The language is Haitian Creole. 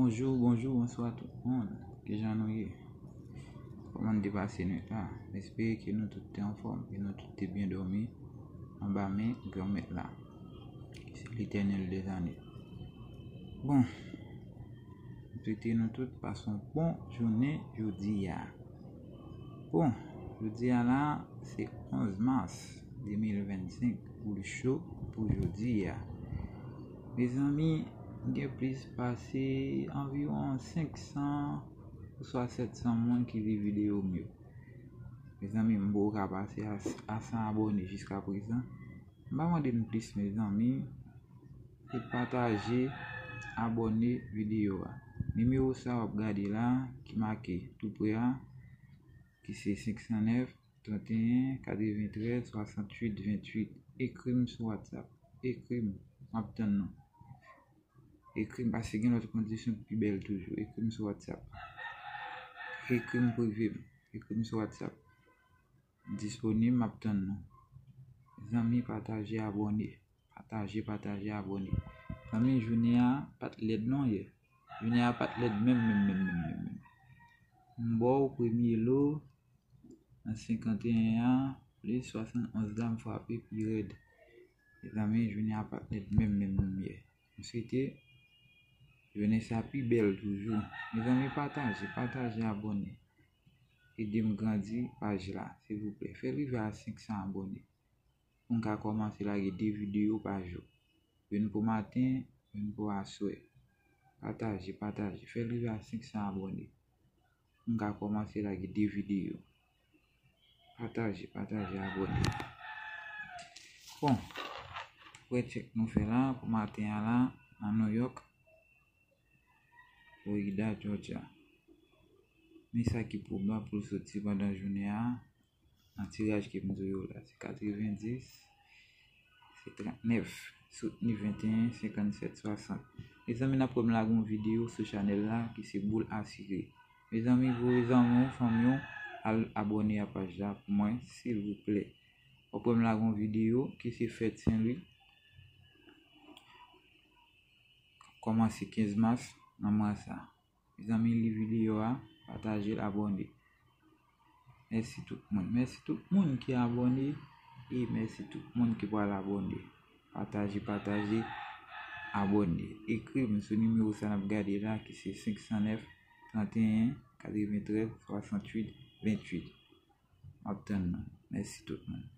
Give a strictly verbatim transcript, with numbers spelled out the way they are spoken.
Bonjou, bonjou, bonswa tout moun. Kijan nou ye? Kòman n te pase nwit la? M espere ke nou tout te anfòm, ke nou tout te byen dòmi anba men Granmèt la, ki se Letènèl dèzame. Bon, m swete nou tout pase yon bon jounen jodi a. Bon, jodi a la, se onz mas de mil vennsenk, boul cho pou jodi a. Mezanmi, gen plis pase anviwon senk san oswa sèt san moun ki li videyo m yo. Mezanmi, m poko ka pase a, a san abòne jiska prezan. M pa mande n plis, mezanmi. Se pataje, abòne videyo a. Nimewo sa w ap gade la, ki make tou pre a, ki se senk san nèf, trannteyen, katreventrèz, swasanntuit, venntuit. Ekri m sou WhatsApp. Ekri m. M ap tann nou. Ekri m, paske gen lòt kondisyon ki pi bèl toujou. Ekri m sou WhatsApp. Ekri m prive m. Ekri m sou WhatsApp. Disponib, m ap tann nou. Zanmi, pataje, abòne. Pataje, pataje, abòne. Zanmi, jounen an pa t lèd non yè. Jounen an pa t lèd menm, menm, menm, menm, menm, menm. M ba w premye lo nan senkanteyen an, plis swasannonz la, m frape pi rèd. Mezanmi, jounen an pa t lèd menm, menm, menm yè. M swete jounen sa pi bèl toujou. Mezanmi, pataje, pataje, abòne. Ede m grandi paj la, silvouplè. Fè l rive a senk san abòne. Pou n ka kòmanse lage de videyo pa jou. Youn pou maten, youn pou aswè. Pataje, pataje. Fè l rive a senk san abòne. Pou n ka kòmanse lage de videyo. Pataje, pataje, abòne. Bon, premye tchèk nou fè la pou maten an la, nan New York, Florida, Georgia. Men sa ki pwobab pou l soti pandan jounen an, nan tiraj ke m di w yo la, se katrevendis, se trannèf, soutni venteyen, senkannsèt, swasant. Mezanmi, n ap wè m lage yon videyo sou chanèl la ki se Boul Asire. Mezanmi, voye zanmi w, fanmi w, al abòne a paj la pou mwen, silvouplè. W ap wè m lage yon videyo ki se fèt Senlwi. Kòmanse kenz mas nan mwa sa. Mezanmi, li videyo a, pataje l, abòne. Mèsi tout moun. Mèsi tout moun ki abòne e mèsi tout moun ki pral abòne. Pataje, pataje, abòne. Ekri m sou nimewo sa n ap gade la ki se senk san nèf, trannteyen, katreventrèz, swasanntuit, venntuit. M ap tann nou. Mèsi tout moun.